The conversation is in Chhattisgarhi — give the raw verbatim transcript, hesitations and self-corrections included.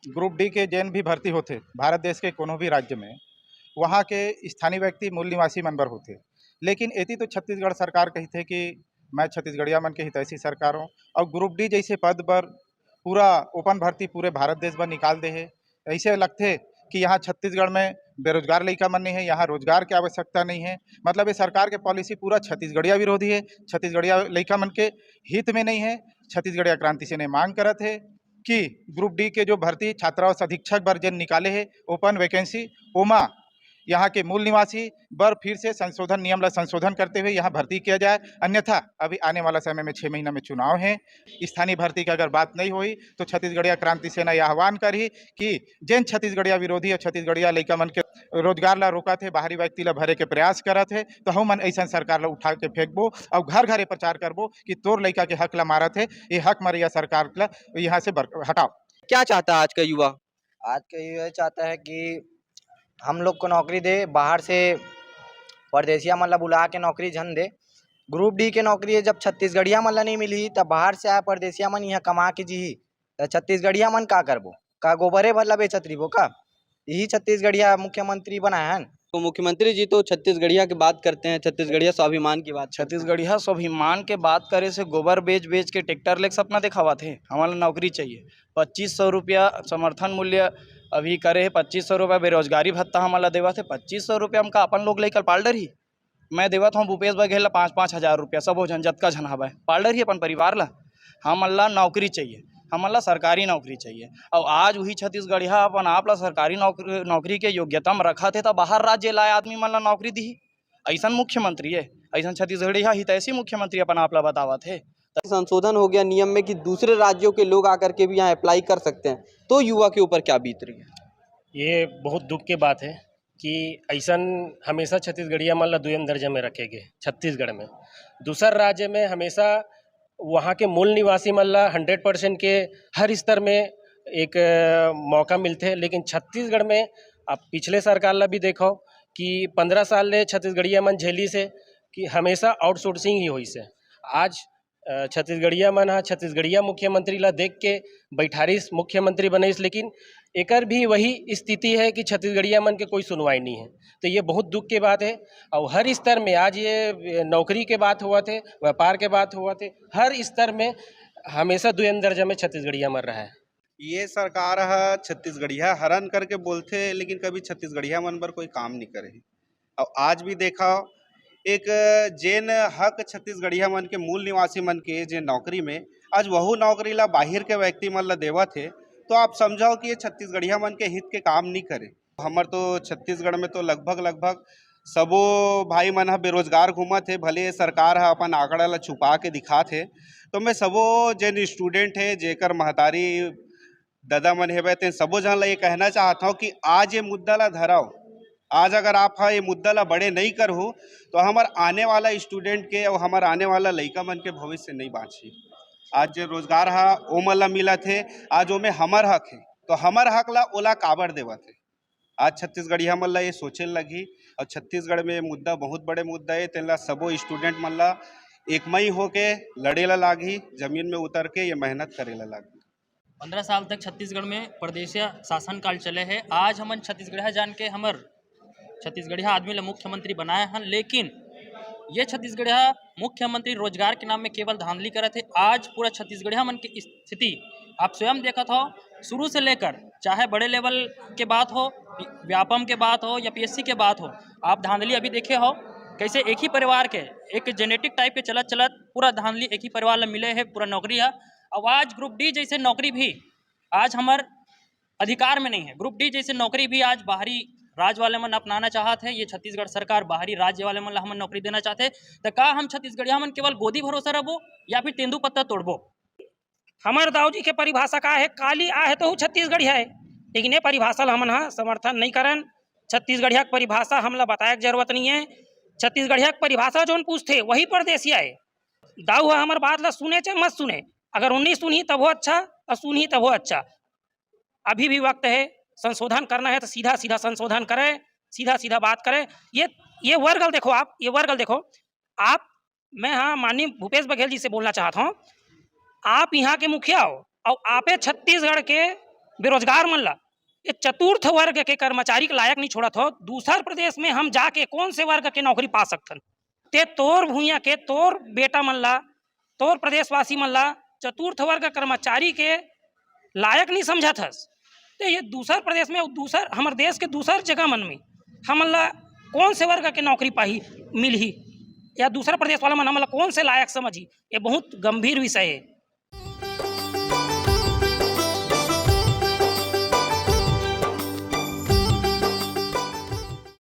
ग्रुप डी के जेन भी भर्ती होथे भारत देश के कोनो भी राज्य में, वहाँ के स्थानीय व्यक्ति मूल निवासी मन बर होथे। लेकिन एती तो छत्तीसगढ़ सरकार कहिथे कि मैं छत्तीसगढ़िया मन के हितैषी सरकार हूँ, और ग्रुप डी जैसे पद बर पूरा ओपन भर्ती पूरे भारत देश बर निकाल दे हे। ऐसे लगथे कि यहाँ छत्तीसगढ़ में बेरोजगार लइका मन नहीं है, यहाँ रोजगार के आवश्यकता नहीं है। मतलब ये सरकार के पॉलिसी पूरा छत्तीसगढ़िया विरोधी है, छत्तीसगढ़िया लइका मन के हित में नहीं है। छत्तीसगढ़िया क्रांति सेना मांग करत है कि ग्रुप डी के जो भर्ती छात्रावास अधीक्षक बर जेन निकाले है ओपन वैकेंसी, ओमा यहाँ के मूल निवासी बर फिर से संशोधन, नियम ला संशोधन करते हुए यहाँ भर्ती किया जाए, अन्यथा अभी आने वाला समय में छः महीना में चुनाव है। स्थानीय भर्ती की अगर बात नहीं हुई तो छत्तीसगढ़िया क्रांति सेना यह आह्वान करही कि जेन छत्तीसगढ़िया विरोधी और छत्तीसगढ़िया लइका मन के रोजगार ला रोकत हे, बाहरी व्यक्ति ला भरे के प्रयास करत हे, तो हमन ऐसन सरकार ला उठा के फेंकबो और घर घरे प्रचार करबो कि तोर लइका के हक ला मारत हे, ये हक मरैया सरकार ला यहाँ से बर-, हटाओ। क्या चाहता है आज का युवा? आज का युवा चाहता है कि हम लोग को नौकरी दे, बाहर से परदेसिया मन ला बुला के नौकरी झन दे। ग्रुप डी के नौकरी है, जब छत्तीसगढ़िया मन ला नहीं मिली, तब बाहर से आए परदेसिया मन यहाँ कमा के जीही, त छत्तीसगढ़िया मन का करबो? का गोबरे भर ला बेचत रहिबो का? यही छत्तीसगढ़िया मुख्यमंत्री बनाए हन। तो मुख्यमंत्री जी तो छत्तीसगढ़िया की बात करते हैं, छत्तीसगढ़िया स्वाभिमान की बात करते हैं। छत्तीसगढ़िया स्वाभिमान के बात करे से गोबर बेच बेच के ट्रैक्टर लेके सपना दिखावत हे। हमन ला नौकरी चाहिए। पच्चीस सौ रुपया समर्थन मूल्य अभी करे हे, पच्चीस सौ रुपया बेरोजगारी भत्ता हमन ला देवत हे। पच्चीस सौ रुपया हमका अपन लोग लेकर पाल डरही। मैं देवत हूँ भूपेश बघेल ला पाँच पाँच हजार रुपया, सबो झन जतका झन हवय, पाल डरही अपन परिवार ला। हमन ला नौकरी चाहिए, हमन ला सरकारी नौकरी चाहिए। और आज वही छत्तीसगढ़िया अपन आप ला सरकारी नौकरी, नौकरी के योग्यता में रखत हे, त बाहर राज्य लाए आदमी मन ला नौकरी दिही। ऐसन मुख्यमंत्री है, ऐसन छत्तीसगढ़िया हितैषी मुख्यमंत्री अपन आप ला बतावत हे। संशोधन हो गया नियम में कि दूसरे राज्यों के लोग आकर के भी यहाँ अप्लाई कर सकते हैं, तो युवा के ऊपर क्या बीत रही है? ये बहुत दुख की बात है कि ऐसन हमेशा छत्तीसगढ़िया मन ला दुयम दर्जा में रखे गए छत्तीसगढ़ में। दूसर राज्य में हमेशा वहाँ के मूल निवासी मन ला हंड्रेड परसेंट के हर स्तर में एक, अ, मौका मिलथे, लेकिन छत्तीसगढ़ में आप पिछले सरकार ला भी देखो कि पंद्रह साल ले छत्तीसगढ़िया मन झेलिस हे कि हमेशा आउटसोर्सिंग ही होइस हे। आज, अ, छत्तीसगढ़िया मन ह छत्तीसगढ़िया मुख्यमंत्री ला देख के बैठारिस, मुख्यमंत्री बनइस, लेकिन एकर भी वही स्थिति है कि छत्तीसगढ़िया मन के कोई सुनवाई नहीं है। तो ये बहुत दुख के बात है। और हर स्तर में आज ये नौकरी के बात होवत हे, व्यापार के बात होवत हे, हर स्तर में हमेशा दुयम दर्जा में छत्तीसगढ़िया मन रहा है। ये सरकार ह छत्तीसगढ़िया हरन करके बोलथे, लेकिन कभी छत्तीसगढ़िया मन बर कोई काम नहीं करे। और आज भी देखा, एक जेन हक छत्तीसगढ़िया मन के, मूल निवासी मन के जे नौकरी में, आज वहू नौकरी ला बाहिर के व्यक्ति मन ला देवत हे, तो आप समझो कि ये छत्तीसगढ़िया मन के हित के काम नहीं करे। हमर तो छत्तीसगढ़ में तो लगभग, लगभग सबो भाई मन ह बेरोजगार घूमत हे, भले सरकार ह अपन आंकड़ा ला छुपा के दिखात हे। तो मैं सबो जेन स्टूडेंट हे, जेकर महतारी ददा मन हेवय, तेन सबो झन ला ये कहना चाहत हव कि आज ये मुद्दा ला धरव। आज अगर आप ह ये मुद्दा ला बड़े नहीं करहू, तो हमर आने वाला स्टूडेंट के और हमर आने वाला लइका मन के भविष्य नहीं बाँचही। आज जे रोजगार ह ओमन ला मिलत हे, आज ओमे हमर हक हे, तो हमर हक ला ओला काबर देवत हे? आज छत्तीसगढ़िया मन ला ये सोचे लगही। और छत्तीसगढ़ में ये मुद्दा बहुत बड़े मुद्दा हे, तेन ला सबो स्टूडेंट मन ला एकमई होके लड़े ला लागही, जमीन में उतर के ये मेहनत करे ला लागही। पंद्रह साल तक छत्तीसगढ़ में परदेसिया शासन काल चले हे। आज हमन छत्तीसगढ़िया जान के हमर छत्तीसगढ़िया आदमी ला मुख्यमंत्री बनाए हन, लेकिन ये छत्तीसगढ़िया मुख्यमंत्री रोजगार के नाम में केवल धांधली करत हे। आज पूरा छत्तीसगढ़िया मन के स्थिति आप स्वयं देखत हो, शुरू से लेकर चाहे बड़े लेवल के बात हो, व्यापम के बात हो या पीएससी के बात हो, आप धांधली अभी देखे हो कैसे एक ही परिवार के एक जेनेटिक टाइप के चलत चलत पूरा धांधली एक ही परिवार ला मिले हे पूरा नौकरी ह। अब आज ग्रुप डी जैसे नौकरी भी आज हमर अधिकार में नहीं है। ग्रुप डी जैसे नौकरी भी आज बाहरी राज वाले मन अपनाना चाहत है। ये छत्तीसगढ़ सरकार बाहरी राज्य वाले मन ला हमन नौकरी देना चाहते, तो का हम छत्तीसगढ़िया मन केवल गोदी भरोसा रहबो या फिर तेंदू पत्ता तोड़बो? हमर दाऊ जी के परिभाषा का है, काली आहे तो छत्तीसगढ़िया है, लेकिन ये परिभाषा ला हमन ह समर्थन नहीं करन। छत्तीसगढ़िया के परिभाषा हमला बताए के जरूरत नहीं है। छत्तीसगढ़िया के परिभाषा जोन पूछथे वही परदेसिया है। दाऊ ह हमर बात ला सुने चाहे मत सुने, अगर उन्नीस सुनही तभो अच्छा और सुनही तभो अच्छा। अभी भी वक्त है, संशोधन करना है तो सीधा सीधा संशोधन करें, सीधा सीधा बात करें। ये ये वर्ग ल देखो आप, ये वर्ग ल देखो आप। मैं हाँ माननीय भूपेश बघेल जी से बोलना चाहता हूँ, आप यहाँ के मुखिया हो और आपे छत्तीसगढ़ के बेरोजगार मन ला, ये चतुर्थ वर्ग के कर्मचारी के लायक नहीं छोड़त हो, दूसर प्रदेश में हम जाके कौन से वर्ग के नौकरी पा सकथन? ते तोर भुइयां के, तोर बेटा मन ला, तोर प्रदेशवासी मन ला चतुर्थ वर्ग कर्मचारी के लायक नहीं समझत हस, ते ये दूसर प्रदेश में, दूसर, हमर देश के दूसर जगह मन में हमन ला कौन से वर्ग के नौकरी पाही, मिलही, या दूसर प्रदेश वाला मन हमन ला कौन से लायक समझही? ये बहुत गंभीर विषय है।